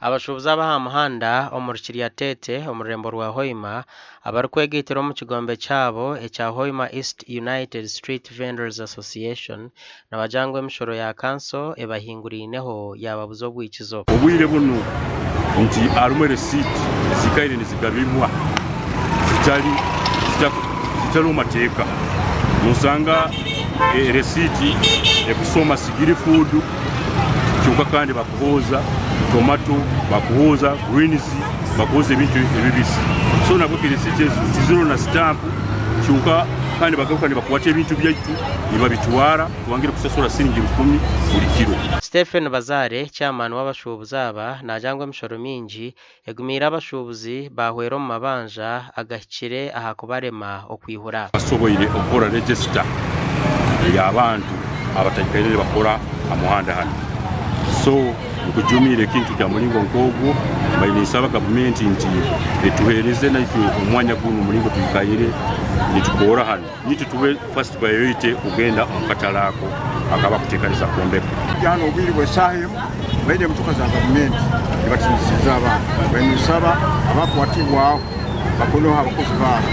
Abashuubuzi ab'aha muhanda omuri Kiryatete omu rurembo rwa Hoima abarikwegaitira omu kigombe kyabo ekya Hoima East United Street Vendors Association nibagira ngu emishoro ya kanso ebahinguraineho yaababuza obwikizo. Obwire bunu nti harimu resiiti ezikaire nizigabibwa zitari zitariho mateeka. Nosanga resiiti ekusoma Sigiri Food kyonka kandi bakuhooza tomato, bakuhooza greens, bakuhooza ebintu ebibisi. So nabwo resiiti ezo tiziriho na sitampu kyonka kandi bagaruka nibakwata ebintu byaitu nibabitwara twangire kusasura siringi rukumi buri kiro. Stephen Bazaare, chairman w'abashuubuzi aba naagira ngu emishoro mingi egumiire abashuubuzi baahwera omu mabanja agahikire aha kubarema okwihura. Basoboire okukora register ey'abantu abataikaire nibakora aha muhanda hanu. So nkujumiire ekintu kya muringo nk'ogwo, mbaire ninsaba gavumenti nti etuheereze naitwe omwanya gunu omuringo twikaire nitukoora hanu. Itwe tube first priority kugenda omu katare ako akabakutekaniza kwombeka. Hanu obwire bw'esaaha emu baine emotoka za gavumenti nibatinisiza abantu. Mbwenu ninsaba abakwatibwaho bakoneho abakozi baabo.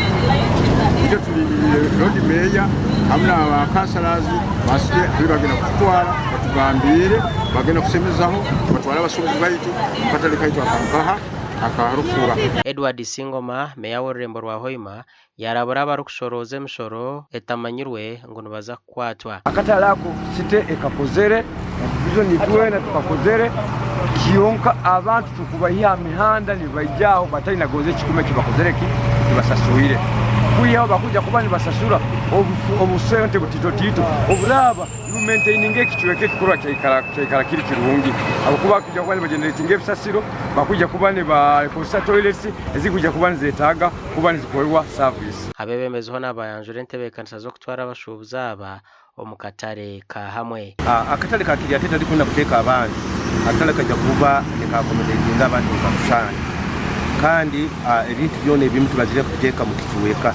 Itwe tulindiriire Loodi Meeya hamu na ba kansalazi ba site ahu bagenda kututwara batugambiire bagenda kusemezaho batwale abasuubuzi baitu omu katare kaitu aka nkaha aka Rukura. Edward Singoma, Meeya w'orurembo rwa Hoima Yaarabura abarikushorooza emishoro etamanyirwe ngu nibaza kukwatwa. Akatare ako site ekakozere na division twena tukakozere kyonka abantu tukubaiha aha mihanda nibaija aho bataine gonza ekikumi ekibakozere ki ekibasaswire kwihaho bakuija kuba nibasasura obusente butito tito oburaba nibumaintaininga ekicweka eki kurora kyaikara kiri kirungi ahabwokuba bakwija kuba nibageneratinga ebisasiro bakwija kuba nibakozesa toilets ezikwija kuba nizetaga kuba nizikorwa service. Abeebembezi hoona baayanjura entebeekanisa z'okutwara abashuubuzi aba omu katare ka hamwe. Akatare ka Kiryatete tarikwenda kuteeka abantu, akatare kaija kuba nika accommodatinga abantu nka mushanju kandi ebintu byona ebimwe tubazire kubiteeka omu kicweka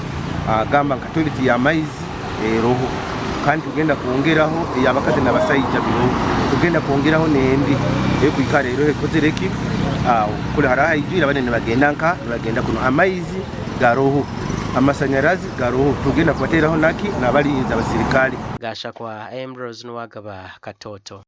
gamba nka toilet y'amaizi eroho kandi tugenda kwongeraho ey'abakazi n'abasaija biroho, tugenda kwongeraho n'endi ey'okwikara eroho ekozire ki kuri hariho ahaijwire abandi nibagenda nka nibagenda kunu amaizi garoho, amasanyarazi garoho tugenda kubateraho naki n'abalinzi abasirikale. Gashakwa Ambrose Nuwagaba, Katoto.